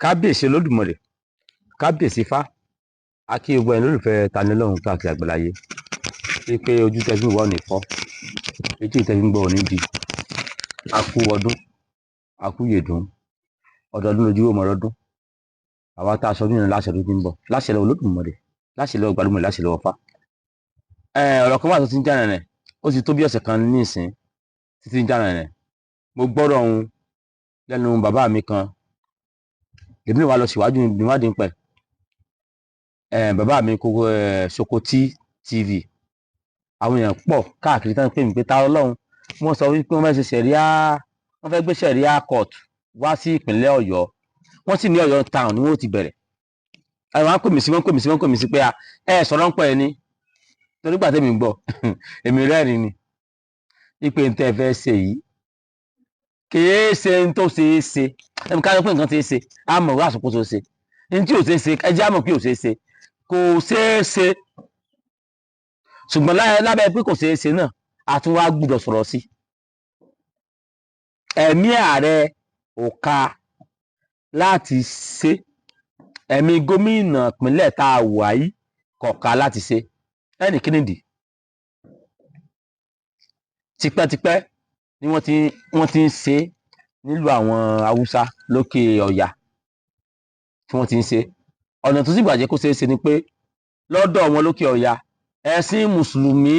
Kábíyèsí Olódùmarè, kábíyèsí Ifá, a kí gbogbo ẹ̀yin olólùfẹ́ Tani Olohun káàkiri àgbáláyé wípé ojú tẹ́ fi ń wò wá ò ní fọ́, etí tẹ́ fi ń gbọ́ ò ní di. A kú ọdún, a kú ìyèdún, ọdọọdún lójú ó mọ ọdún. Àwa tá a sọdún yẹn láṣẹ ọdún tí ń bọ̀, láṣẹ lọ́wọ́ Olódùmarè, láṣẹ lọ́wọ́ Gbàlúmọ̀, láṣẹ lọ́wọ́ Ifá. Ọ̀rọ̀ kan wà tó ti ń jà rìnrìn, ó ti tó bí ọ̀sẹ̀ kan ní ìsín títí ń jà rìnrìn. Mo gbọ́rọ̀ ọ̀hún lẹ́nu bàbá mi kan, èmi wá lọ síwájú níwádìí ń pẹ̀. Bàbá mi kókó Sokoti TV, àwọn èèyàn pọ̀ káàkiri tán pè mí pé ta Ọlọ́run. Wọ́n sọ wípé wọ́n fẹ́ ṣe sẹ̀ríà, wọ́n fẹ́ gbé sẹ̀ríà court wá sí ìpínlẹ̀ Ọ̀yọ́, wọ́n sì ní Ọ̀yọ́ town ni wọ́n ti bẹ̀rẹ̀. Àwọn á pè mí sí, wọ́n pè mí sí, wọ́n pè mí sí pé ẹ sọ̀rọ̀ ń pẹ́ ẹ ní torí gbà tẹ́mi gbọ́, èmi rẹ́rìn ni wípé n tẹ́ fẹ́ ṣe yìí kìí ṣe n tó ṣe é ṣe. Ẹ̀mí ká ló pé nǹkan ṣe é ṣe, á mọ̀ wá àsopọ̀ tó ṣe n tí ò ṣe é ṣe, ẹ jẹ́ á mọ̀ pé ò ṣe é ṣe, kò ṣe é ṣe. Ṣùgbọ́n lábẹ́ pé kò ṣe é ṣe náà, a tún wá gbúdọ̀ sọ̀rọ̀ sí. Ẹ̀mí ààrẹ ò ka láti ṣe, ẹ̀mí gómìnà ìpínlẹ̀ tá a wà yìí kò ká láti ṣe. Ẹnì kí nìdí? Tipẹ́tipẹ́ ni wọ́n ti ń ṣe nílùú àwọn Haúsá lókè Ọ̀yà tí wọ́n ti ń ṣe. Ọ̀nà tó sì gbàjẹ́ kó ṣeé ṣe ni pé lọ́dọ̀ wọn lókè Ọ̀yà, ẹ̀sìn mùsùlùmí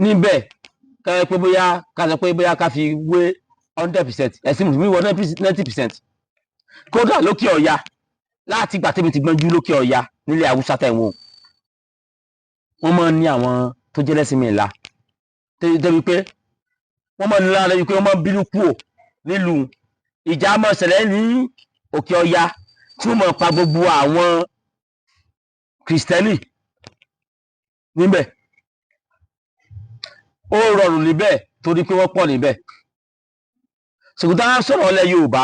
níbẹ̀ ká pé bóyá ká sọ pé bóyá ká fi wé 100%, ẹ̀sìn mùsùlùmí wọ 90%. Kódà lókè Ọ̀yà, láti ìgbà tẹ́mi ti gbọ́njú lókè Ọ̀yà nílẹ̀ Haúsá tẹ̀ wọ́n, wọ́n máa ń ní àwọn tó jẹ́ lẹ́sìn mìíràn débi pé wọ́n máa ń ní lára, débi pé wọ́n máa ń bínú kúò nílùú. Ìjà máa ṣẹlẹ̀ ní Òkè Ọya tí wọ́n máa pa gbogbo àwọn Kìrìsìtẹ́nì níbẹ̀. Ó rọrùn níbẹ̀ torí pé wọ́n pọ̀ níbẹ̀. Ṣùgbọ́n tá a sọ̀rọ̀ ilẹ̀ Yorùbá,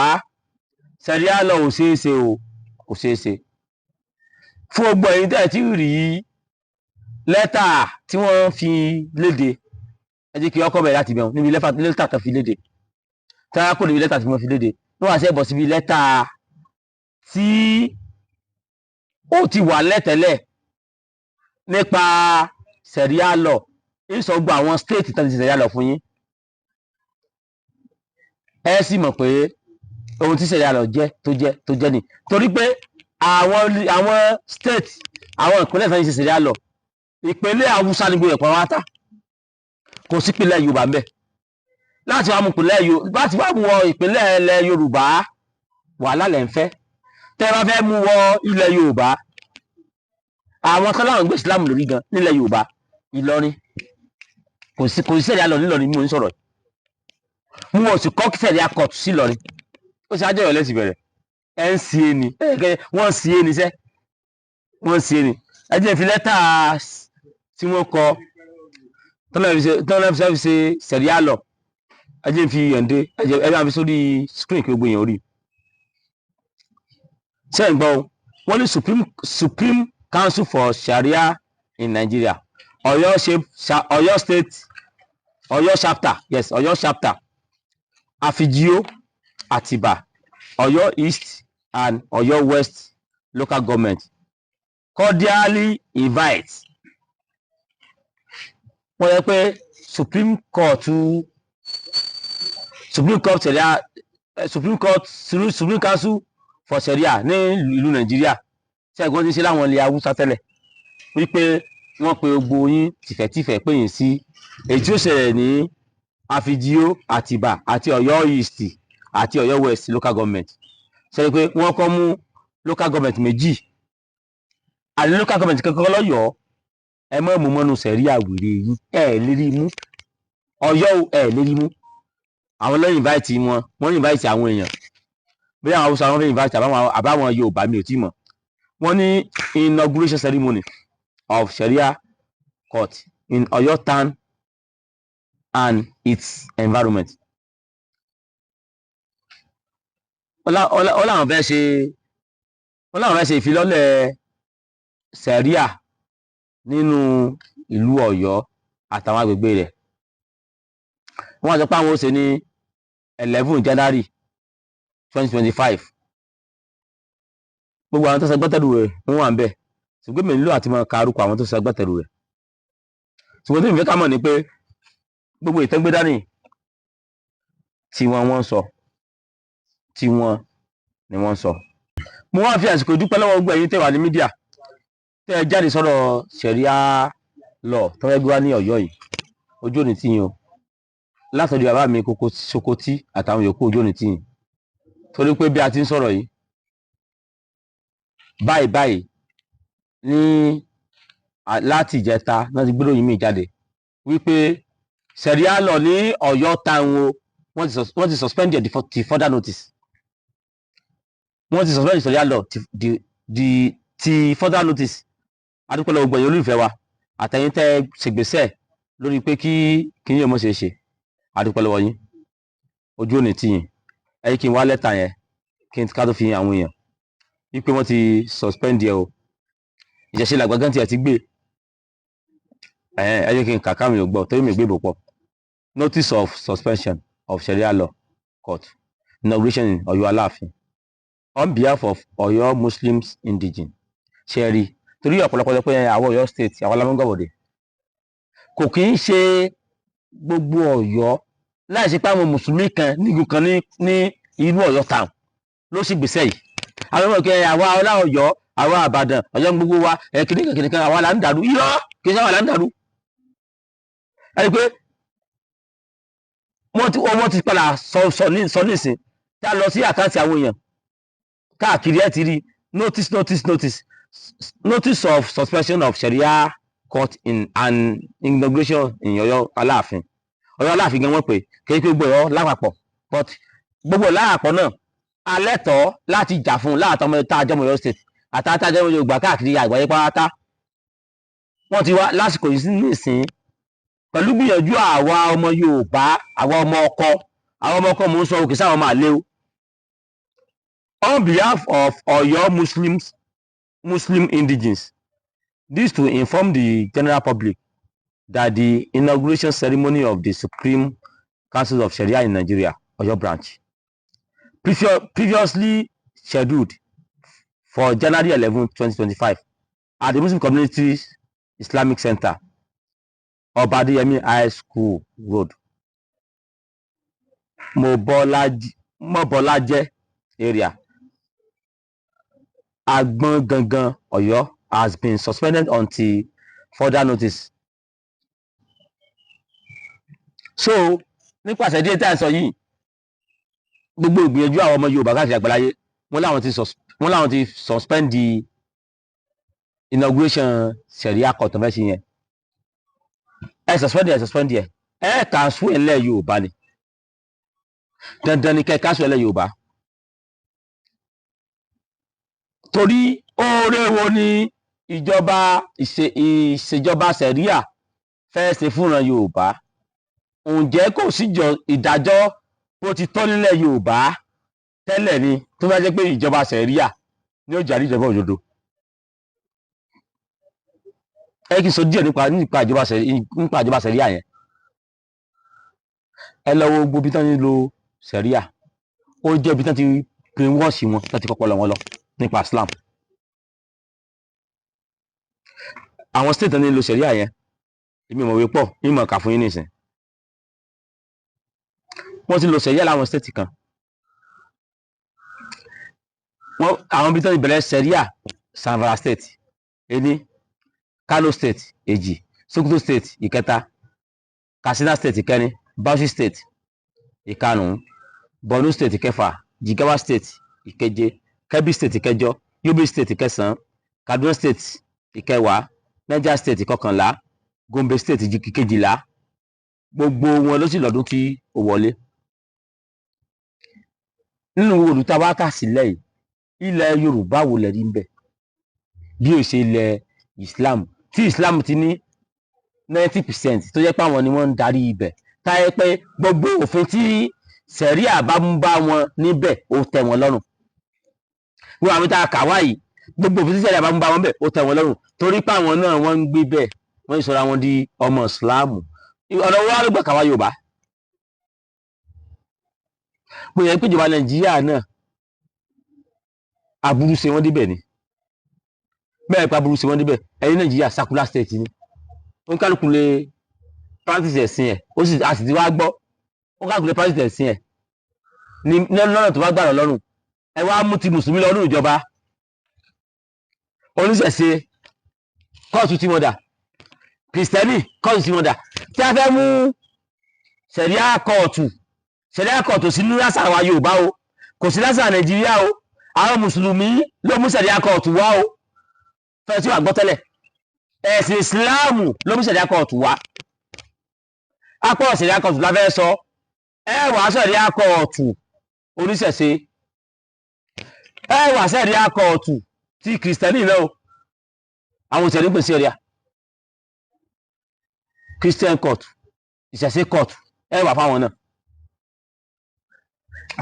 sẹ̀ríà lọ ò ṣeé ṣe o, kò ṣeé ṣe. Fún gbogbo ẹ̀yin tẹ́ ẹ̀ tí rí lẹ́tà tí wọ́n fi léde, ẹ jẹ́ kí ọkọ̀ bẹ̀rẹ̀ láti bẹ̀rù níbi lẹ́tà tó fi léde. Tí wọ́n kò níbi lẹ́tà tí wọ́n fi léde, wọ́n wá sí ẹ̀bọ̀ síbi lẹ́tà tí ó ti wà lẹ́tẹ̀lẹ̀ nípa sẹ̀ríà lọ. Ń sọ gbogbo àwọn state tó ti sẹ̀ríà lọ fún yín, ẹ sì mọ̀ pé ohun tí sẹ̀ríà lọ jẹ́ tó jẹ́ tó jẹ́ ni, torí pé àwọn state, àwọn ìpínlẹ̀ tó ń ṣe sẹ̀ríà lọ, ìpínlẹ̀ Haúsá ní gbogbo ẹ̀pọ̀ wá ta. Kò sí ìpínlẹ̀ Yorùbá ń bẹ láti wá mú ìpínlẹ̀ Yorùbá, láti wá mú wọ ìpínlẹ̀ ilẹ̀ Yorùbá. Wàhálà lẹ̀ ń fẹ́ tẹ́ ẹ bá fẹ́ mú wọ ilẹ̀ Yorùbá. Àwọn kan láwọn gbé Islam lórí gan nílẹ̀ Yorùbá. Ìlọrin, kò sí sẹ̀ríà lọ nílọrin. Bí mo ń sọ̀rọ̀, mú wọn sì kọ́ sẹ̀ríà court sí Ìlọrin. Ó sì ájọyọ̀ lẹ́sìn bẹ̀rẹ̀ NCA ni wọ́n CA ni sẹ́, wọ́n CA ni. Ẹ jẹ́ fi lẹ́tà tí wọ́n kọ tọ́lá fi ṣe sẹ̀ríà lọ, ẹ jẹ́ fi yànde, ẹ bá fi sórí screen kí gbogbo èèyàn rí. Sẹ́yìn gbọ́, wọ́n ní Supreme Council for Sharia in Nigeria, Ọ̀yọ́ shape, Ọ̀yọ́ State, Ọ̀yọ́ chapter, yes, Ọ̀yọ́ chapter, Afijio, Atiba, Ọ̀yọ́ East and Ọ̀yọ́ West local government cordially invite. Wọ́n yẹ pé Supreme Court Sharia, Supreme Council for Sharia ní ìlú Nàìjíríà tí ẹ̀gbọ́n ti ń ṣe láwọn ilẹ̀ Haúsá tẹ́lẹ̀, wípé wọ́n pe gbogbo yín tìfẹ́tìfẹ́ pè yín sí èyí tí ó ṣẹlẹ̀ ní Afijio, Àtìbà àti Ọ̀yọ́ East àti Ọ̀yọ́ West local government. Ṣe pé wọ́n kọ́ mú local government méjì àti local government kankan lọ́yọ̀ọ́, ẹ mọ̀ mú mọ́nu sẹ̀ríà wèrè yín, ẹ lérí mú Ọ̀yọ́, ẹ lérí mú. Àwọn ló invite wọn, wọ́n invite àwọn èèyàn, bí àwọn Haúsá wọn fẹ́ invite àbáwọn Yorùbá, mi ò tí mọ̀. Wọ́n ní inauguration ceremony of Sharia court in Ọ̀yọ́ town and its environment. Wọ́n láwọn fẹ́ ṣe ìfilọ́lẹ̀ sẹ̀ríà nínú ìlú Ọ̀yọ́ àtàwọn agbègbè rẹ̀. Wọ́n sọ pé àwọn ó ṣe ní 11 January. 2025. Gbogbo àwọn tó ṣagbátẹrù rẹ̀ wọ́n wà ń bẹ̀, ṣùgbọ́n mi nílò àti máa ka orúkọ àwọn tó ṣagbátẹrù rẹ̀. Ṣùgbọ́n tí mi fẹ́ ká mọ̀ ni pé gbogbo ìtẹ́gbẹ́ dání tí wọ́n ń sọ, tí wọ́n ni wọ́n ń sọ. Mo wá fi àsìkò dúpẹ́ lọ́wọ́ gbogbo ẹ̀yin tẹ́ wà ní media, tẹ́ ẹ jáde sọ̀rọ̀ Sharia law tó fẹ́ gbé wá ní Ọ̀yọ́ yìí. Ojú òní tì yín o. Látọ̀dọ̀ bàbá mi Kókó Sokoti àtàwọn yòókù, ojú òní tì yín, torí pé bí a ti ń sọ̀rọ̀ yìí báyìí báyìí ní láti ìjẹta náà ti gbéròyìn míì jáde wípé Sharia law ní Ọ̀yọ́ town o, wọ́n ti suspend it till further notice. Wọ́n ti suspend Sharia law till further notice. Adúpẹ́ lọ́wọ́ gbogbo ẹ̀yin olólùfẹ́ wa àtẹ̀yin tẹ́ ṣègbésẹ̀ lórí pé kí kíní ọmọ ṣe é ṣe. Adúpẹ́ lọ́wọ́ yín, ojú òní tì yín. Ẹ̀yin kí n wá lẹ́tà yẹn kí n ká tó fi àwọn èèyàn wípé wọ́n ti suspend ẹ o. Ìṣẹ̀ṣe làgbà gan tiẹ̀ ti gbé ẹ jẹ́ kí n kà káwọn èèyàn gbọ́, torí mi gbé ìbò pọ̀. Notice of suspension of Sharia law court inauguration in Ọ̀yọ́ Aláàfin on behalf of Ọ̀yọ́ Muslims indigene. Ṣe rí, torí ọ̀pọ̀lọpọ̀ sọ pé àwọn Ọ̀yọ́ State, àwọn alámọ̀gbàbọ̀dé, kò kí ń ṣe gbogbo Ọ̀yọ́, láì ṣe pé àwọn mùsùlùmí kan nígun kan ní inú Ọ̀yọ́ town ló sì gbèsè yìí. Àwọn ọmọ ìkẹyìn, àwa ọlá Ọ̀yọ́, àwa Àbàdàn, Ọ̀yọ́ gbogbo wa ẹ kìnìkan kìnìkan, àwa là ń dàrú. Irọ́, kì í ṣe àwa là ń dàrú. Ẹni pé wọ́n ti padà sọ nísìn tí a lọ sí account àwọn èèyàn káàkiri, ẹ ti rí notice, notice, notice, notice of suspension of Sharia court in and inauguration in Ọ̀yọ́ Aláàfin. Ọ̀yọ́ Aláàfin gan wọ́n pè, kéé pé gbogbo Ọ̀yọ́ lápapọ̀, but gbogbo lápapọ̀ náà alẹ́ tọ́ láti jà fún láàtọ́ ọmọ tá a jọmọ Ọ̀yọ́ State àtàtà tá a jọmọ Yorùbá káàkiri àgbáyé pátá. Wọ́n ti wá lásìkò yìí nísìn pẹ̀lú gbìyànjú àwa ọmọ Yorùbá, àwa ọmọ ọkọ, àwọn ọmọ ọkọ mò ń sọ òkè sáwọn ọmọ àlè o. On behalf of Ọ̀yọ́ Muslim indigenes, this to inform the general public that the inauguration ceremony of the Supreme Council of Sharia in Nigeria, Oyo branch, previously scheduled for January 11, 2025 at the Muslim Community Islamic Center, Ọba Adéyẹmí High School Road, Mobolaje area, Agbongangan, Ọ̀yọ́, has been suspended until further notice. So nípasẹ̀ díẹ̀ tí a ń sọ yìí, gbogbo ìgbìyànjú àwọn ọmọ Yorùbá káàkiri àgbáláyé, wọ́n láwọn ti suspend the inauguration Sharia court tó fẹ́ ṣe yẹn. Ẹ suspend ẹ, suspend ẹ, ẹ cancel ẹ lẹ́ Yorùbá ni. Dandan ni kẹ́ cancel ẹ lẹ́ Yorùbá, torí oore wo ni ìjọba ìṣèjọba Sharia fẹ́ ṣe fúnra Yorùbá? Ǹjẹ́ kò síjọ ìdájọ́ bó ti tọ́ nílẹ̀ Yorùbá tẹ́lẹ̀ ni, tó bá jẹ́ pé ìjọba Sharia ní ó jàrí ìjọba òdodo? Ẹ kì í sọ díẹ̀ nípa ìjọba Sharia yẹn. Ẹ lọ wo gbogbo ibi tí wọ́n ti ń lo Sharia, ó jẹ́ ibi tí wọ́n ti brainwash wọn, tí wọ́n ti kọ́kọ́ lọ wọn lọ nípa Islam. Àwọn state tó ní lo Sharia yẹn, èmi ò mọ̀wé pọ̀, mi mọ̀ kà fún yín nìsín. Wọ́n ti lo Sharia láwọn state kan. Wọ́n àwọn ibi tó ti bẹ̀rẹ̀ Sharia: Zamfara State ení, Kano State èjì, Sokoto State ìkẹta, Katsina State ìkẹrin, Bauchi State ìkarùn-ún, Borno State ìkẹfà, Jigawa State ìkeje, Kebbi State ìkẹjọ, Yobe State ìkẹsàn-án, Kaduna State ìkẹwàá, Niger State ìkọkànlá, Gombe State ìkejìlá. Gbogbo wọn ló sì lọ́dún tí ó wọlé. Nínú olùtà wa kà sílẹ̀ yìí, ilẹ̀ Yorùbá wo lẹ̀ rí ń bẹ̀ bí ó ṣe ilẹ̀ Islam, tí Islam ti ní 90% tó jẹ́ pé àwọn ni wọ́n ń darí ibẹ̀, táyé pé gbogbo òfin tí sẹ̀ríà bá ń bá wọn níbẹ̀, ó tẹ́ wọn lọ́rùn? Wọ́n àwọn tá a kà wá yìí, gbogbo òfin tí sẹ̀ríà bá ń bá wọn bẹ̀, ó tẹ́ wọn lọ́rùn, torí pé àwọn náà wọ́n ń gbé bẹ́ẹ̀, wọ́n ń sọra wọn di ọmọ Ìsìláàmù. Ọ̀nà wa ló gbà káwá Yorùbá? Bó yẹ pé ìjọba Nàìjíríà náà Aburú ṣe wọ́n débẹ̀ ni bẹ́ẹ̀ pa, aburú ṣe wọ́n débẹ̀. Ẹ̀yin Nàìjíríà, secular state ni, wọ́n kálukú lè practice ẹ̀sìn ẹ̀, ó sì a sì ti wá gbọ́, wọ́n kálukú lè practice ẹ̀sìn ẹ̀ ní lọ́nà tó bá gbà lọ́rùn. Ẹ wá mú ti mùsùlùmí lọ́rùn, ìjọba oníṣẹ̀ṣe, kóòtù tí wọ́n dà, kìrìsìtẹ́nì, kóòtù tí wọ́n dà, tí a fẹ́ mú sẹ̀ríà kóòtù. Sẹ̀ríà kóòtù sí ní lásà wa Yorùbá o, kò sí lásà Nàìjíríà o. Àwọn mùsùlùmí ló mú sẹ̀ríà kóòtù wá o. Fẹ́ tí wàá gbọ́ tẹ́lẹ̀, ẹ̀sìn Ìsìláàmù ló mú sẹ̀ríà kóòtù wá. Apá sẹ̀ríà kóòtù la fẹ́ sọ. Ẹ wàá sẹ̀ríà kóòtù oníṣẹ̀ṣe, ẹ wàá sẹ̀ríà kóòtù tí kìrìsìtẹ́nì náà o. Àwọn òṣèré pèsè ẹ̀ríà Christian court, ìṣẹ̀ṣe court, ẹ wà fáwọn náà.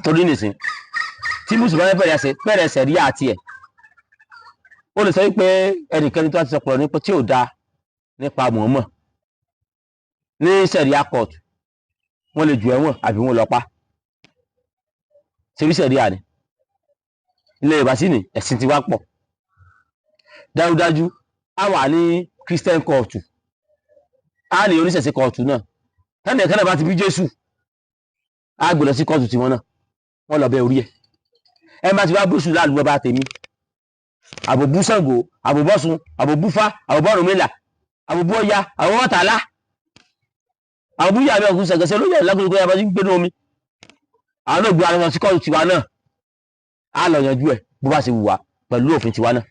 Torí nìsín, tí mùsùlùmí bẹ̀rẹ̀ sẹ̀ríà tiẹ̀, ó lè sọ wípé ẹnikẹ́ni tó bá ti sọ pọ̀lọ̀ nípa tí ò dáa nípa Muhammad ní sẹ̀ríà court, wọ́n lè jù ẹ̀wọ̀n àbí wọ́n lọ pa. Ṣebí sẹ̀ríà ni? Ilẹ̀ Yorùbá sì ní ẹ̀sìn tiwa pọ̀ dájúdájú. A wà ní Christian court, a ní oníṣẹ̀ṣe court náà. Tẹ́lẹ̀ ẹ̀kẹ́ náà bá ti bí Jésù, á gbé lọ sí kóòtù tiwọn náà, wọ́n lọ bẹ orí ẹ̀. Ẹ má ti wá bóṣù láàlú bàbá tèmi, àbòbú Ṣàngó, àbòbọ́sùn, àbòbúfá, àbòbọ́rùnmìlà, àbòbú Ọya, àbòbọ́tàlá, àbòbú yàrá ọkùnrin ṣẹ̀gẹ̀ṣẹ̀ lóye lágbègbè yàrá tí ń gbénu omi. Àwọn náà gbé ara wọn sí kóòtù tiwa náà, á lọ yanjú ẹ̀ bó bá ṣe wù wá pẹ̀lú òfin tiwa náà.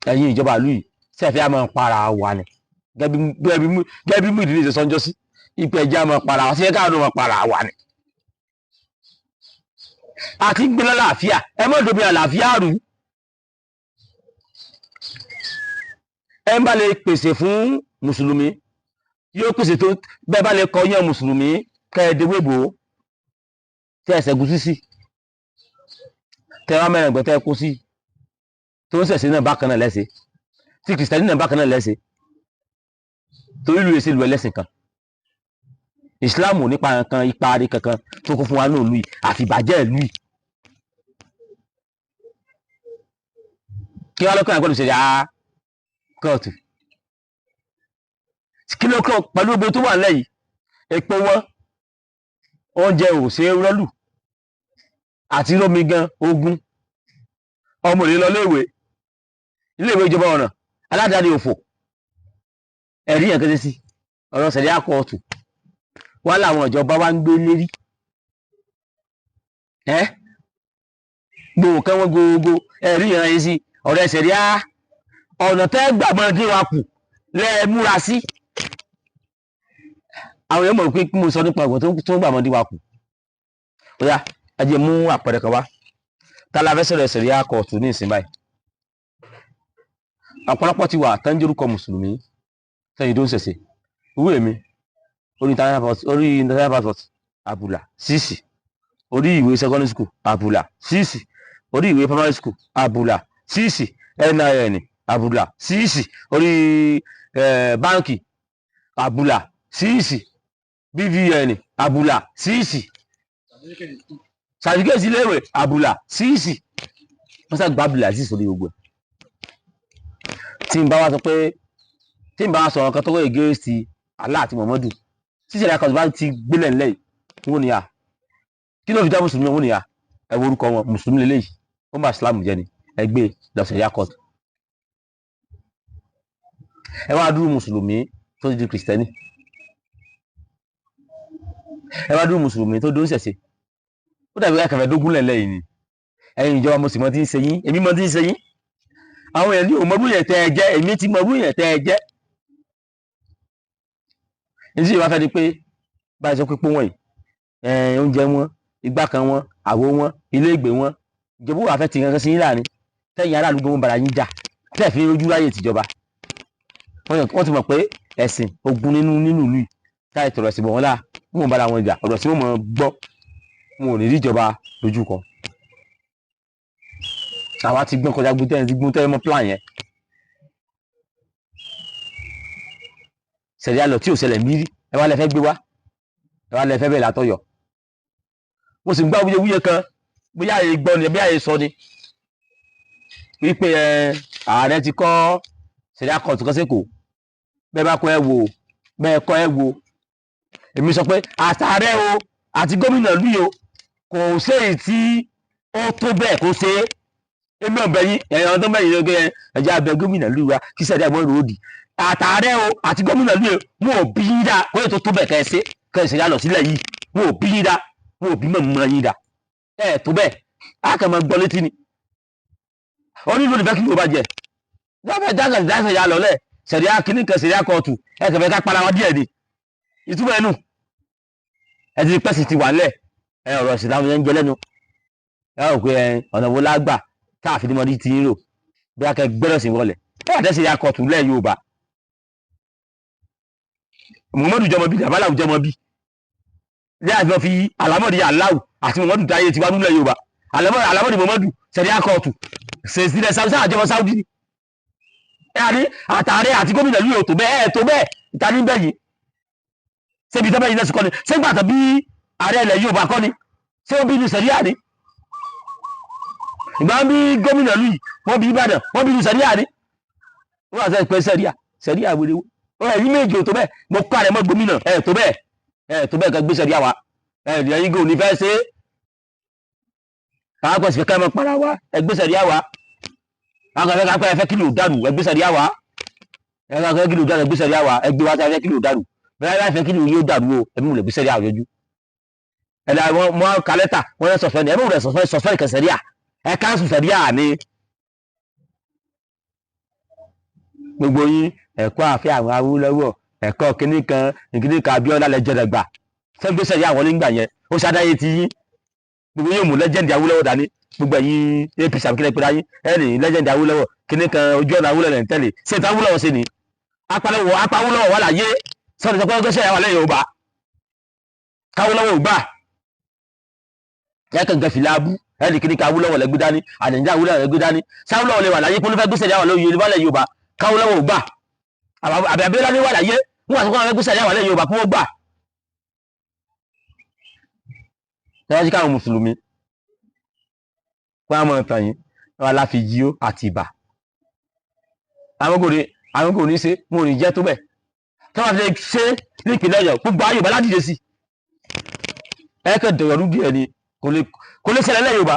Ẹ̀yin ìjọba ìlú yìí, sẹ́ẹ̀fẹ́ á máa para wa ni? Gẹ́gẹ́ bí Muyideen ṣe sọ́njọ́ sí ìpè ẹ̀jẹ̀ á máa para wa sí, ẹ̀ka àwọn máa para wa ni. Àti ń gbé lálàáfíà, ẹ má domi àlàáfíà rú. Ẹ ń bá lè pèsè fún mùsùlùmí, yóò pèsè tó bẹ́ẹ̀ bá lè kọ yán mùsùlùmí kẹ́ẹ̀dẹ́gbèbò tẹ́ ẹsẹ̀ gúsí sí, tẹ́ wá mẹ́rin ẹ̀gbẹ́ tẹ́ kó sí, tó ń ṣẹ̀ṣẹ̀ náà bákan náà lẹ́sẹ̀, tí kìrìsìtẹ́nì náà bákan náà lẹ́sẹ̀, torí ìlú èsì ìlú ẹlẹ́sìn kan. Ìsìláàmù nípa nǹkan ipa rí kankan tó kún fún wa ní ìlú yìí àfi ìbàjẹ́ ìlú yìí. Kí wọ́n lọ́kàn àgbọ̀dọ̀ ṣẹlẹ̀ á kóòtù, kí ló kọ́ pẹ̀lú gbogbo tó wà nílẹ̀ yìí? Epo wọn, oúnjẹ ò ṣe é rọ́lù àti rómi gan ogun, ọmọ òní lọ léèwé, iléèwé ìjọba ọ̀nà aládàáni òfò. Ẹ̀rí yẹn kéde sí ọ̀rọ̀ sẹ̀ríà kóòtù wá làwọn ìjọba wa ń gbé lérí ẹ́ gbòò kan wọn gbogbo. Ẹ̀rí yẹn yìí sí ọ̀rọ̀ sẹ̀ríà, ọ̀nà tẹ́ gbà mọ́ dín wa kù lẹ́ẹ̀ múra sí. Àwọn èèyàn mọ̀ pé kí mo sọ nípa ọ̀gbọ̀n tó ń gbà mọ́ dín wa kù. Ó yá, ẹ jẹ́ mú àpẹẹrẹ kan wá. Tá la fẹ́ sọ̀rọ̀ sẹ̀ríà kóòtù ní ìsìn báyìí, ọ̀pọ̀lọpọ̀ ti wà tán jórúkọ mùsùlùmí sẹ́yìn tó ń ṣẹ̀ṣẹ̀. Ìwé mi, orí international passport, àbùlà síìsì, orí ìwé secondary school, àbùlà síìsì, orí ìwé primary school, àbùlà síìsì, NIN, àbùlà síìsì, orí báǹkì, àbùlà síìsì, BVN, àbùlà síìsì, sàtífíkẹ́tì iléèwé, àbùlà síìsì. Wọ́n sá gba àbùlà síìsì orí gbogbo ẹ̀. Tí n bá wá sọ pé, tí n bá wá sọ ọ̀kan tó wọ́ against Allah àti Muhammadu, tí ìṣẹ̀lẹ̀ akọ̀tún bá ti gbélé ńlẹ̀ yìí, wọ́n ní à kí ló fi dá mùsùlùmí? Wọ́n ní à ẹ wo orúkọ wọn, mùsùlùmí lélẹ́yìí, ó máa Islam jẹ́ ni, ẹ gbé lọ sẹ̀ríà court. Ẹ wá dúró mùsùlùmí tó ti di kìrìsìtẹ́nì, ẹ wá dúró mùsùlùmí tó dó ń ṣẹ̀ṣẹ̀, ó dàbí ẹ kẹfẹ́ dógún lẹ̀lẹ́ yìí ni. Ẹ̀yin ìjọba, mo sì mọ tí ń ṣe yín, èmi mọ tí ń ṣe yín. Àwọn èèyàn ní òmọdún yẹn tẹ́ ẹ jẹ́, èmi ti mọdún yẹn tẹ́ ẹ jẹ́. Ní tí ìwà fẹ́ ni pé báyìí sọ pé pọ́n wọ̀nyí, oúnjẹ wọn, igbá kan wọn, àwo wọn, ilé ìgbé wọn, ìjọba wà fẹ́ ti kankan sí yín láàrin tẹ́yìn aráàlú gbọ́n bara yín jà tẹ́ẹ̀ fi ojú ráyè tìjọba. Wọ́n ti mọ̀ pé ẹ̀sìn ogun nínú ìlú yìí, táyì tọ̀rọ̀ ẹ̀sìn bọ̀ wọ́n láà wọ́n bára wọn jà, ọ̀rọ̀ tí wọ́n mọ̀ gbọ́, wọn ò ní rí ìjọba lójú kan. Àwa ti gbọ́n kọjá gbọ́n ti gbọ́n tẹ́lẹ̀ mọ́ plan yẹn. Sẹ̀ríà lọ tí ò ṣẹlẹ̀ mírí, ẹ wá lẹ fẹ́ gbé wá, ẹ wá lẹ fẹ́ bẹ̀rẹ̀ látọ̀yọ̀. Mo sì ń gbá wúyewúye kan Bóyá èyí gbọ́ ni, bóyá èyí sọ ni wípé ẹ ààrẹ ti kọ́ Sharia court kan sẹ́kọ̀ọ́. Bẹ́ẹ̀ bá kọ́ ẹ wò, bẹ́ẹ̀ kọ́ ẹ wò. Èmi sọ pé àtàrẹ o àti gómìnà ìlú yìí o, kò séyìí tí ó tó bẹ́ẹ̀ kó ṣe é. Èmi ọ̀bẹ yín, ẹ̀yàn tó bẹ̀yìn lóge, ẹ̀jẹ̀ abẹ gómìnà ìlú wa kí Sharia mọ́ ròdì. Àtàrẹ o àti gómìnà ìlú yìí, wọn ò bí yín dá kó lè tó tó bẹ́ẹ̀ kẹ́ ẹ ṣe kẹ́ ẹ ṣe yá lọ sílẹ̀ yìí. Wọn ò bí yín dá, wọn ò bí mọ̀ mọ́ yín dá ẹ̀ tó bẹ́ẹ̀. Á kàn máa gbọ́ létí ni onílù nífẹ̀ẹ́ kí ló bá jẹ dáfẹ́ dáfẹ́ dáfẹ́ yà lọ́lẹ̀. Sharia kìíní kan, Sharia court, ẹ kẹfẹ́ ká para wa díẹ̀ ni. Ìtumọ̀ ẹnu ẹ ti pẹ́sì ti wà lẹ̀ ẹ, ọ̀rọ̀ ìsìlámù yẹn ń jẹ lẹ́nu ẹ rò pé ẹ ọ̀nà wo lágbà káàfin ní mọ́dí ti ń rò bí a kẹ gbẹ́rọ̀ sí wọlé ẹ wà tẹ́ Sharia court lẹ̀ Yorùbá. Muhammadu jọmọ bí Aláwù jọmọ bí ní àti wọn fi alámọ̀dé Aláwù àti Muhammadu dáyé tiwa nílẹ̀ Yorùbá. Alámọ̀dé Muhammadu, Sharia court ṣèṣìlẹ̀ Sáúdí àjọmọ Sáúdí ni ẹ àní. Àtàrẹ àti gómìnà ìlú yóò tó bẹ́ẹ̀, ẹ tó bẹ́ẹ̀. Ìta ní bẹ́yìn ṣébi tó bẹ́yìn náà sì kọ́ ni? Ṣé gbàtọ̀ bí ààrẹ ilẹ̀ Yorùbá kọ́ ni? Ṣé ó bí inú Sharia ni? Ìgbà bí gómìnà ìlú yìí, wọ́n bí Ìbàdàn, wọ́n bí inú Sharia ni. Wọ́n wà sẹ́yìn pé Sharia, Sharia wèrè wo? Ẹ̀yin méjì ò tó bẹ́ẹ̀. Mo kọ́ àrẹ mọ́ gómìnà, ẹ̀ tó bẹ́ẹ̀, ẹ̀ tó bẹ́ẹ̀ kẹ́ gbé Sharia wa. Ẹ̀ ẹ̀yin gò ní fẹ́ ṣe é. Àwọn akọ̀sí fẹ́ ká mọ́ para wa. Ẹ gbé Sharia wa. Àwọn kan fẹ́ ká pẹ́ ẹ fẹ́ kí ló dàrú. Ẹ gbé Sharia wa. Ẹ fẹ́ kí ló dàrú. Ẹ gbé Sharia wa. Ẹ gbé wa tí a fẹ́ kí ló dàrú. Bẹ́ẹ̀ bá fẹ́ kí ló yóò dàrú o, ẹ mú lè gbé Sharia yọjú. Ẹ dà wọ́n mọ́ ka lẹ́tà wọ́n yẹ suspend. Ẹ mú lè suspend, suspend kẹ Sharia. Ẹ cancel Sharia ni. Gbogbo yín, ẹ̀kọ́ àfẹ́ àwọn Awólọ́wọ̀, ẹ̀kọ́ kínní kan kínní kan, Abíọ́lá lẹ́jọ́ dàgbà fẹ́ gbé Sharia wọlé ńgbà yẹn. Ó ṣàdáyé ti yín. Gbogbo yóò mú legend Awólọ́wọ̀ dání. Gbogbo ẹ̀yin APC àbíkílẹ̀ pẹ̀lú ayé ẹ̀ ní legend Awólọ́wọ̀ kínní kan, ojú ọ̀nà Awólọ́wọ̀ lẹ̀ ń tẹ̀lé. Ṣé ti Awólọ́wọ̀ ṣe ni apalẹ́wọ̀ apá Awólọ́wọ̀ wà láyé sọ́dọ̀ sọ pé ọgbẹ́sẹ̀ yà wà lẹ́yìn Yorùbá káwólọ́wọ̀ ò gbà ẹ̀ kàn gẹ̀ fìlà abú ẹ̀ ní kínní kan Awólọ́wọ̀ lẹ́gbẹ́ dání, àdéhùn Awólọ́wọ̀ lẹ́gbẹ́ dání. Sáwólọ́wọ̀ lè wà láyé pé olúfẹ́ gbèsè yà wà lẹ́yìn Yorùbá káwólọ́wọ̀ ò gbà? Àbí Abíọ́lá ní wà láyé, wọ́n àti kọ́ gbèsè yà wà lẹ́yìn Yorùbá kó wọ́n gbà? Tẹ́wọ́n káwọn mùsùlùmí kó àwọn ọ̀tàn yìí wọn aláfi yíó àti ìbà. Àwọn kò ní ṣe, wọn ò ní jẹ́ tó bẹ̀ tí wọ́n fi lè ṣe ní ìpínlẹ̀ Ọ̀yọ́. Gbogbo ayé Yorùbá ládìde sí ẹ kẹ́ dọ̀rọ̀ rú díẹ̀ ni. Kò lè ṣẹlẹ̀ lẹ́ Yorùbá.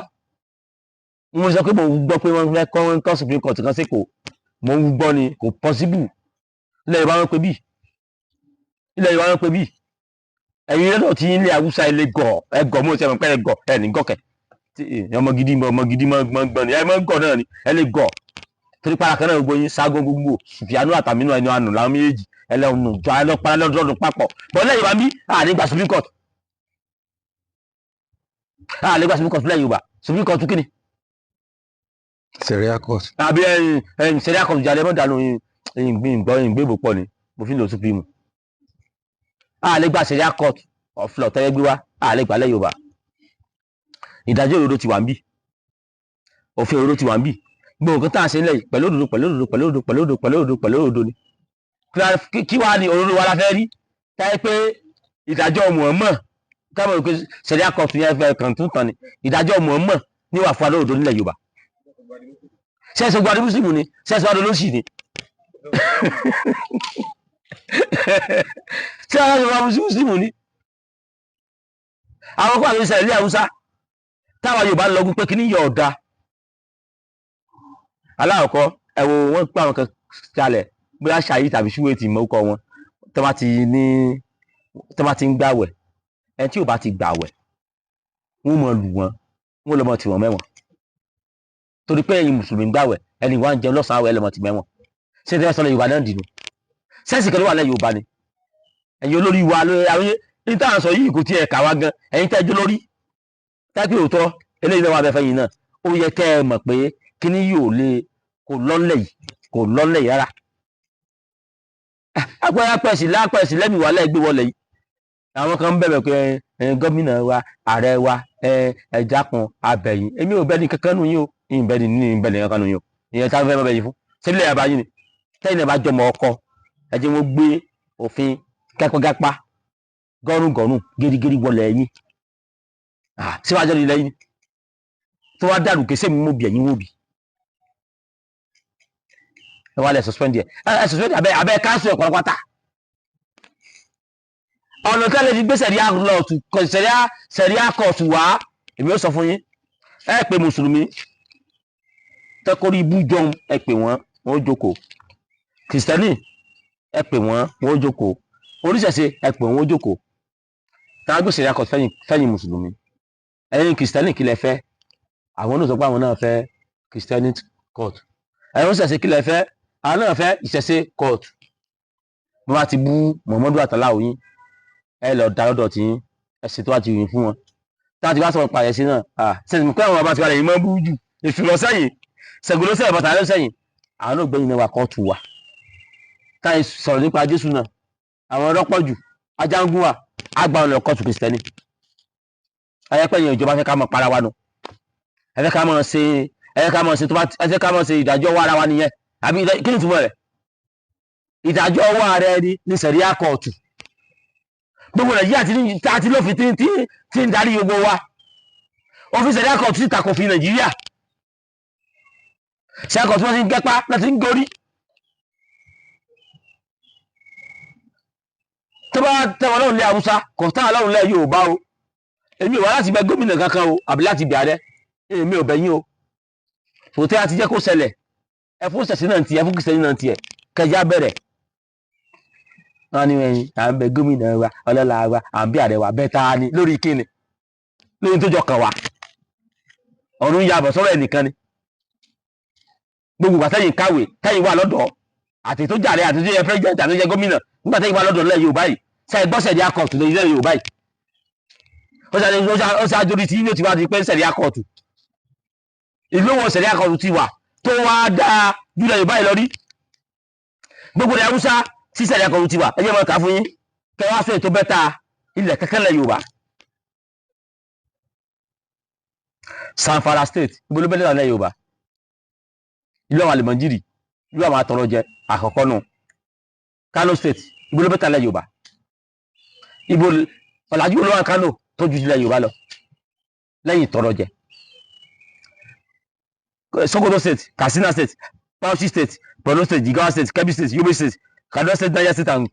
Mo sọ pé mo gbọ́ pé wọ́n fẹ́ kọ́ Supreme Court kan sí kò. Mo ń gbọ́ ni, kò possible. Ilẹ̀ Yorùbá wọn pé bí ilẹ̀ Yorùbá wọn pé bí ẹ̀yin lọ́dọ̀ tí ilé Haúsá ilé gọ̀ ẹ gọ̀. Mo ṣe mọ̀ pé ẹ gọ̀, ẹ ní gọ̀kẹ́. Ọmọ gidi, ọmọ gidi mọ̀ gbọ́n ni ẹ mọ̀ gọ̀ náà ni ẹ lè gọ̀ torí para kan náà. Gbogbo yín ságo, gbogbo Sùfìànú àtàmínú ẹni àánú làwọn méjèèjì ẹlẹ́nu jọ ẹlọ́pàá lọ́dọọdún papọ̀ bọ́. Lẹ́yìn Yorùbá ń bí àní gba Supreme Court, àní gba Supreme Court lẹ́yìn Yorùbá. Supreme Court kí ni? Sharia court. Àbí ẹyin ẹyin Sharia court jáde mọ́ dànù. Ìgbín gbọ́ ìgbé ìbò pọ̀ ni mo fi ń lò Supreme. Àní gba Sharia court of law tẹ́lẹ̀ gbé wá, àní gbà lẹ́yìn Yorùbá. Ìdájọ́ òdodo ti wà ń bí, òfin òdodo ti wà ń bí. Gbogbo nǹkan tá à ń ṣe nílẹ̀ yìí pẹ̀lú òdodo, pẹ̀lú òdodo, pẹ̀lú òdodo, pẹ̀lú òdodo, pẹ̀lú òdodo, pẹ̀lú òdodo ni. Kí wàá ní òdodo wa la fẹ́ rí táyé pé ìdájọ́ Muhammad káwọn òkè Sharia court yẹn fẹ́ kàn tún tán ni. Ìdájọ́ Muhammad ní wà fún wa lódodo nílẹ̀ Yorùbá. Ṣẹ́ẹ̀sì gbadé mùsùlùmí ni? Ṣẹ́ẹ̀sì gbadé olóṣì ni? Ṣé àwọn Yorùbá mùsùlùmí ni? Àwọn kó àwọn ìṣẹ̀lẹ̀ ilé Haúsá táwa Yorùbá ń lọgún pé kí ní yọ ọ̀dà. Aláwọ̀kọ́ ẹ wo, wọ́n pé àwọn kan kalẹ̀, bóyá ṣàyí tàbí ṣúwèé tì mọ́kọ wọn tó bá ti ní, tó bá ti ń gbàwẹ̀. Ẹni tí ò bá ti gbàwẹ̀, wọ́n mọ̀ lù wọ́n, wọ́n lọ́ mọ̀ tì wọ́n mẹ́wọ̀n. Torí pé ẹ̀yin mùsùlùmí ń gbàwẹ̀, ẹni wá ń jẹun lọ́sàn-án àwẹ̀, ẹ lọ́ mọ̀ tì mẹ́wọ̀n. Ṣé ẹ sọ lẹ́ Yorùbá náà dìnnú sẹ́ẹ̀sì kan ló wà lẹ́ Yorùbá ni? Ẹ̀yin olórí wa lórí àwọn ní tá à ń sọ yìí kò tiẹ̀ kà wá gan. Ẹ̀yin tẹ́jú lórí tẹ́pẹ́ òótọ́ eléyìí náà wà bẹ́ẹ̀ fẹ́yìn náà, ó yẹ kẹ́ ẹ mọ̀ pé kíní yóò lè kò lọ́lẹ̀ yìí, kò lọ́lẹ̀ yìí rárá. Apẹ̀sì lápẹ̀sì lẹ́mìí wà lẹ́gbẹ̀ẹ́ wọlé yìí. Àwọn kan ń bẹ̀bẹ̀ pé ẹ gómìnà wa, ààrẹ wa, ẹ ẹ jákun abẹ̀yìn. Èmi ò bẹ́ẹ̀ ní kankan nù yín o, ìyìn bẹ́ẹ̀ ní ìbẹ̀ ní kankan nù yín o. Ìyẹn táwọn fẹ́ mọ́ bẹ̀ yìí fún sílẹ̀ àbá yín ni. Tẹ́yìn náà bá jọmọ ọkọ, ẹ jẹ́ wọ́n gbé òfin kẹ́kọ̀ọ́ gọ́rùn gọ́rùn gírígírí wọlé ẹ̀yìn síwájú ilẹ̀ yìí. Tó wá dàrú kése mi mú bi ẹ̀yìn wò bi ẹ wá lẹ suspend ẹ, ẹ suspend abẹ abẹ cancel ẹ pátápátá. Ọ̀nà tẹ́lẹ̀ fi gbé sẹ̀ríà lọ́ọ̀tù, sẹ̀ríà kọ̀ọ̀tù wá, èmi ó sọ fún yín. Ẹ pé mùsùlùmí tẹ́kọ̀rí ibú jọun, ẹ pè wọ́n, wọ́n ó jókòó. Kìrìsìtẹ́nì, ẹ pè wọ́n, wọ́n ó jókòó. Oníṣẹ̀ṣe, ẹ pè wọ́n, wọ́n ó jókòó. Táwọn gbé sẹ̀ríà kọ̀ọ̀tù fẹ́yìn mùsùlùmí, ẹ̀yin kìrìsìtẹ́nì, kí lẹ fẹ́? Àwọn náà sọ pé àwọn náà fẹ́ kìrìsìtẹ́nì court. Ẹ̀yin oníṣẹ̀ṣe, kí lẹ fẹ́? Àwọn náà fẹ́ ìṣẹ̀ṣe court. Bí wọ́n ti bú Muhammadu àtàláwò yín, ẹ lọ da lọ́dọ̀ tí ẹ ṣètò àti ìrìn fún wọn. Táwọn ti wá sọ̀rọ̀ pààyàn sí náà, sẹ́yìn pé àwọn bàbá ti wà lẹ́yìn máa ń bú jù, èṣù lọ sẹ́yìn, Ṣàngó lọ sẹ́yìn, bàtà lọ sẹ́yìn, àwọn náà gbẹ̀yìn náà wà kóòtù wa. Táyì sọ̀rọ̀ nípa Jésù náà, àwọn ọlọ́pọ̀ jù ajángún wa àgbà ọ̀nà kóòtù kìrìsìtẹ́nì. Ayẹ́pẹ́ yẹn, ìjọba fẹ́ ká mọ̀ para wa nù, ẹ fẹ́ ká mọ̀ ṣe, ẹ fẹ́ ká mọ̀ ṣe tó bá, ẹ fẹ́ ká mọ̀ ṣe ìdájọ́ wa ara wa nìyẹn, àbí kí ni ìtumọ̀ rẹ̀? Ìdájọ́ ọwọ́ ara ẹni ní sẹ̀ríà kóòtù. Gbogbo Nàìjíríà ti lófin tí ń darí gbogbo wa. Òfin sẹ̀ríà kóòtù sì tako òfin Nàìjíríà. Sẹ̀ríà kóòtù, wọ́n ti ń gẹ́pá láti ń gorí. Tó bá tẹ̀wọ́n lọ́rùn lé Haúsá, kò táwọn lọ́rùn lé Yorùbá o. Èmi ò wá láti bẹ gómìnà kankan o, àbí láti bẹ ààrẹ. Èmi ò bẹ̀ yín o. Fòtẹ́ àti jẹ́ kó ṣẹlẹ̀, ẹ fún ṣẹ̀ṣẹ̀ náà tiẹ̀, ẹ fún kìsẹ́yìn náà tiẹ̀, kẹjá bẹ̀rẹ̀. Wọn ní ẹyin à ń bẹ gómìnà wa, ọlọ́lá wa, à ń bí ààrẹ wa bẹ́ẹ̀. Ta ni? Lórí kíni? Lórí tó jọ kàn wá? Ọ̀run yàbọ̀ sọ́rọ̀ ẹnìkan ni. Gbogbo ìgbà tẹ́yìn kàwé, tẹ́yìn wà lọ́dọ̀, àti tó jàre, àti tó yẹ president, àti tó yẹ gómìnà, nígbà tẹ́yìn wà lọ́dọ̀ lẹ́yìn Yorùbá yìí, sẹ́yìn gbọ́ sẹ̀ríà kóòtù lẹ́yìn Yorùbá yìí? Ó ṣe àjòrí tí yóò ti wá di pé sẹ̀ríà kóòtù ìlú wọn, sẹ̀ríà kóòtù ti wà tó wá dáa jùlọ Yorùbá yìí lọ rí. Gbogbo ilẹ̀ Haúsá tí sẹ̀ríà kóòtù ti wà, ẹ jẹ́ mọ́ ká fún yín kẹ́ wá sọ ètò bẹ́ta ilẹ̀ kẹ́kẹ́ lẹ̀ Yorùbá. Zamfara State, ibo ló bẹ́ẹ̀ lẹ̀ Yorùbá? Ìlú àwọn àlùmọ̀jìrì, ìlú àwọn atọrọjẹ àkọ́kọ́ nù. Kano State, ibo ló bẹ́ẹ̀ lẹ̀ Yorùbá? Ibo ọ̀làjú olówó Kano tó ju ilẹ̀ Yorùbá lọ lẹ́yìn tọrọjẹ? Sokoto State, Katsina State, Bauchi State, Borno State, Jigawa State, Kebbi State, Yobe State, Kaduna State, Niger State and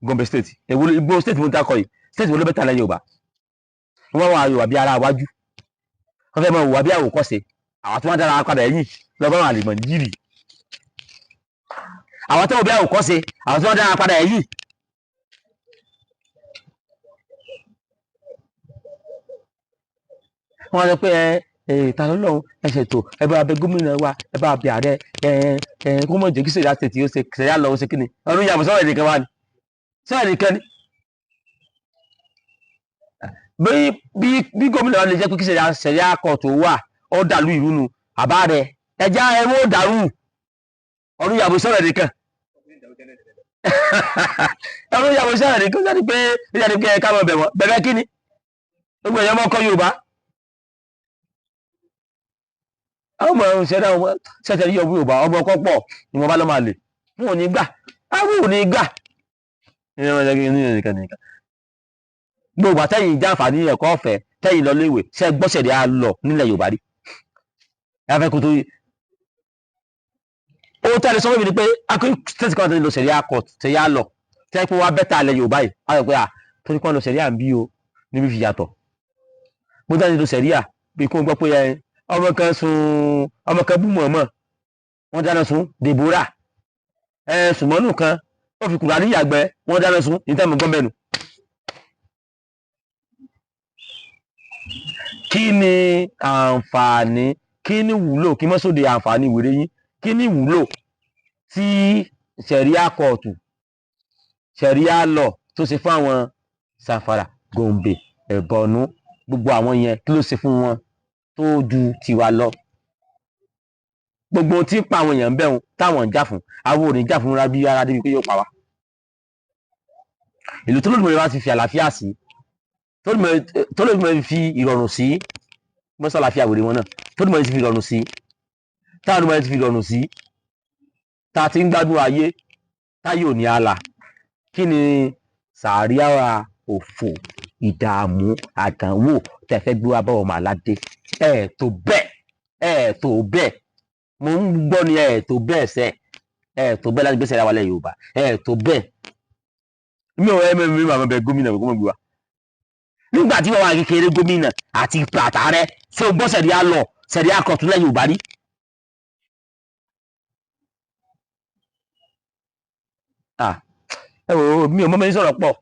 Gombe State. Èwo ibo state mo ń takọ yìí? State wo ló bẹ́ẹ̀ lẹ̀ Yorùbá? Wọ́n wà Yorùbá bí ara wájú, wọ́n fẹ́ mọ wà bí àwòkọ́ṣe. Àwọn tí wọ́n dára padà ẹ̀yìn lọ́gbọ́n àwọn àlùmọ̀jìrì, àwọn tó wọ bí àwòkọ́ṣe, àwọn tí wọ́n dára padà ẹ̀yìn. Wọ́n sọ pé ẹ ta ló lọ́hùn, ẹ ṣètò, ẹ bá bẹ gómìnà wa, ẹ bá bẹ ààrẹ, ẹ ẹ kó mọ̀ jẹ́ kí sèyá tètè ó ṣe sèyá lọ, ó ṣe kíni? Ọdún yàgò sọ̀rọ̀ ẹnìkan wá ni, sọ̀rọ̀ ẹnìkan ni. Bí bí bí gómìnà wa lè jẹ́ pé kí sèyá kóòtù wà, ó dàlú ìlú nu àbá rẹ, ẹja ẹ wọ́n dàrú. Ọdún yàgò sọ̀rọ̀ ẹnìkan, ọdún yàgò sọ̀rọ̀ ẹnìkan. Sọ́ni pé ó pé ká mọ̀ bẹ̀ wọ́n bẹ̀bẹ̀ kíni? Gbogbo ẹ̀yọ́ mọ́ kọ́ Yorùbá. Àwọn ọmọ ẹ̀rùn ṣẹ̀dá ṣẹ̀ṣẹ̀ yí ọmọ Yorùbá, ọmọ ọkọ pọ̀ ni wọ́n bá lọ́ máa lè, wọn ò ní gbà, àwọn ò ní gbà. Gbogbo àtẹ̀yìn jàǹfààní ẹ̀kọ́ ọ̀fẹ́, tẹ̀yìn lọ léèwé, ṣe gbọ́sẹ̀dẹ̀ á lọ nílẹ̀ Yorùbá rí? Ẹ fẹ́ kó tó yí. Ó tẹ́lẹ̀ sọ fún mi ni pé akín state kan tó ń lo sẹ̀ríà court, sẹ̀ríà lọ tẹ́ pé wá bẹ́tà alẹ́ Yorùbá yìí, á sọ pé à torí kọ́ lọ sẹ̀ríà ń bí o níbi fi yàtọ̀. Bó tẹ́lẹ̀ lo sẹ̀ríà bí kò gbọ́ pé ẹ ọmọ kan sun, ọmọ kan bú mọ̀ọ́mọ̀, wọ́n dáná sun Deborah, ẹ sùmọ́nù kan ó fi kùrà níyàgbẹ́, wọ́n dáná sun ní tẹ́mu gbọ́n. Kí ni àǹfààní? Kí ni wúlò? Kí mọ́sódì àǹfààní wèrè yín? Kí ni wúlò tí sẹ̀ríà kóòtù, sẹ̀ríà lọ tó ṣe fún àwọn Zamfara, Gombe, Borno, gbogbo àwọn yẹn? Kí ló ṣe fún wọn tó ju tiwa lọ? Gbogbo tí ń pa àwọn èèyàn bẹ́ẹ̀ táwọn ń jà fún, àwọn ò ní jà fún rábí rárá débi pé yóò pa wá. Ìlú tó lódìmọ̀ bá ti fi àlàáfíà sí, tó lódìmọ̀ fi ìrọ̀rùn sí, mọ́sálàfíà wèrè wọn náà, tó lódìmọ̀ ti fi ìrọ̀rùn sí, táwọn ọmọ ti fi ìrọ̀rùn sí, tá a ti ń gbádùn ayé táyé ò ní àlà, kí ni sàríà òfò, ìdààmú, àdánwò tẹ́ fẹ́ gbé wá bá ọmọ aládé? Ẹ̀ tó bẹ́ẹ̀. Ẹ tó bẹ́ẹ̀, mo ń gbọ́ ni. Ẹ tó bẹ́ẹ̀ sẹ́, ẹ tó bẹ́ẹ̀ láti gbé sẹ̀ríà wálẹ̀ Yorùbá. Ẹ tó bẹ́ẹ̀. Mi ò ẹ mi mi máa bẹ gómìnà gómìnà gbé wa nígbà tí wọ́n wà kékeré. Gómìnà àti àtàrẹ, ṣé o gbọ́ sẹ̀ríà lọ, sẹ̀ríà kọ̀tún lẹ́yìn Yorùbá rí? Ẹ wò ó, mi ò mọ̀ mi sọ̀rọ̀ pọ̀.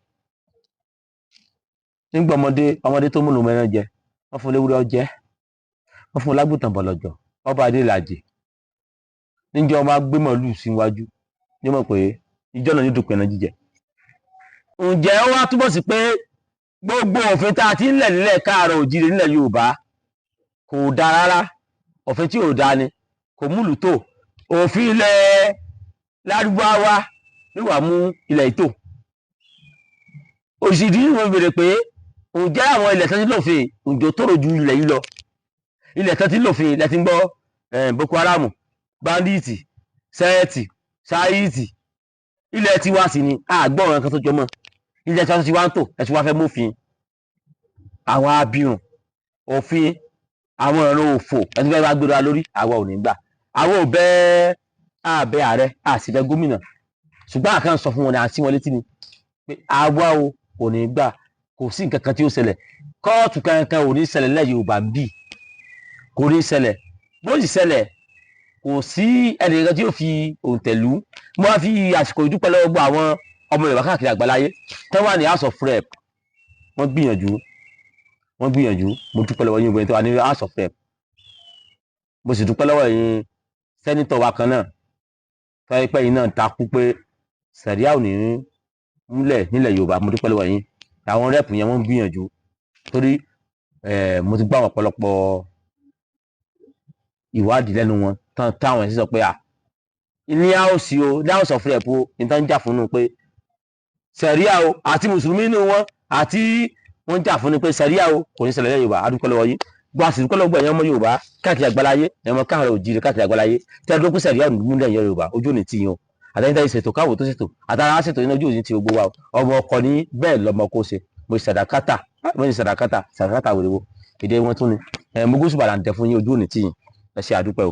Nígbà ọmọdé, ọmọdé tó múlò mẹ́rin jẹ, wọ́n fún léwúrẹ́ ọjẹ́, wọ́n fún lágùntàn bọ̀lọ̀jọ̀, ọba adélájì níjọ́ ọmọ agbé màálù síwájú ní mọ̀ pé ìjọ náà ní dùpẹ̀ náà jíjẹ. Ǹjẹ́ ó wá túbọ̀ sí pé gbogbo òfin tá a ti ń lẹ̀ nílẹ̀ káàárọ̀ òjíire nílẹ̀ Yorùbá kò dáa rárá? Òfin tí ò dáa ni, kò múlù tó. Òfin ilẹ̀ Lárúbáwá ló wà mú ilẹ̀ ìtò òṣìdí. Mo béèrè pé ǹjẹ́ àwọn ilẹ̀ tó ti lòfin, ǹjọ́ tòrò ju ilẹ̀ yìí lọ? Ilẹ̀ tó ti lòfin ilẹ̀ ti ń gbọ́ Boko Haram, bandits, sẹ́ẹ̀tì sáyìtì. Ilẹ̀ tiwa sì ni àgbọ̀ ọ̀ràn kan tó jọmọ́. Ilẹ̀ tiwa tó ti wá ń tò, ẹ̀ tí wàá fẹ́ mófin àwọn abirùn, òfin àwọn ìran òfò, ẹ̀ tí fẹ́ wá gbéra lórí àwa. Ò ní gbà. Àwọn ò bẹ́ àbẹ ààrẹ àsìfẹ́ gómìnà, ṣùgbọ́n àkàn sọ fún wọn ní àti wọn létí ni pé àwa o kò ní gbà. Kò sí nǹkan kan tí ó ṣẹlẹ̀, kóòtù kankan ò ní ṣẹlẹ̀ lẹ́yìn Yorùbá ń bì, kò ní ṣẹlẹ̀. Bó sì ṣẹlẹ̀, kò sí ẹnìkan tí yóò fi òǹtẹ̀lú. Mo wá fi àsìkò ìdúpẹ́ lọ́wọ́ gbọ́ àwọn ọmọ Yorùbá káàkiri àgbáláyé tó wà ní House of Rep. Wọ́n gbìyànjú, wọ́n gbìyànjú. Mo dúpẹ́ lọ́wọ́ yín, obìnrin tó wà ní House of Rep. Mo sì dúpẹ́ lọ́wọ́ yín, senator wa kan náà tó yẹ pé yín náà takú pé sẹ̀ríà ò ní múlẹ̀ nílẹ̀ Yorùbá. Mo dúpẹ́ lọ́wọ́ yín. Àwọn rep yẹn, wọ́n gbìyànjú, torí mo ti gbọ́ àwọn ọ̀pọ̀lọpọ̀ ìwádìí lẹ́nu wọn táwọn ẹ̀ sì sọ pé à ní house o, ní House of Rep o, ní tán ń jà fún un pé sẹ̀ríà o, àti mùsùlùmí nínú wọn, àti wọ́n jà fún ni pé sẹ̀ríà o kò ní ṣẹlẹ̀ lẹ́yìn Yorùbá. A dúpẹ́ lọ́wọ́ yín gbọ́, a sì dúpẹ́ lọ́wọ́ ẹ̀yin ọmọ Yorùbá káàkiri àgbáláyé, ẹ̀yin ọmọ káàrọ̀ òjìrì káàkiri àgbáláyé tí a dúró pé sẹ̀ríà ò ní múlẹ̀ yẹn Yorùbá. Ojú òní tì yín o. Àtẹ̀yìntà ìṣètò káwò tó ṣètò àtàrà ṣètò yín, ojú òní ti gbogbo wa o. Ọmọ ọkọ ní bẹ́ẹ̀ lọmọ kó ṣe. Mo ṣe sàdákátà, mo ṣe sàdákátà, sàdákátà wèrè wo èdè wọn tún ni ẹ. Mo gúúsù bàlàǹtẹ̀ fún yín. Ojú òní tì yín. Ẹ ṣe, àdúpẹ́ o.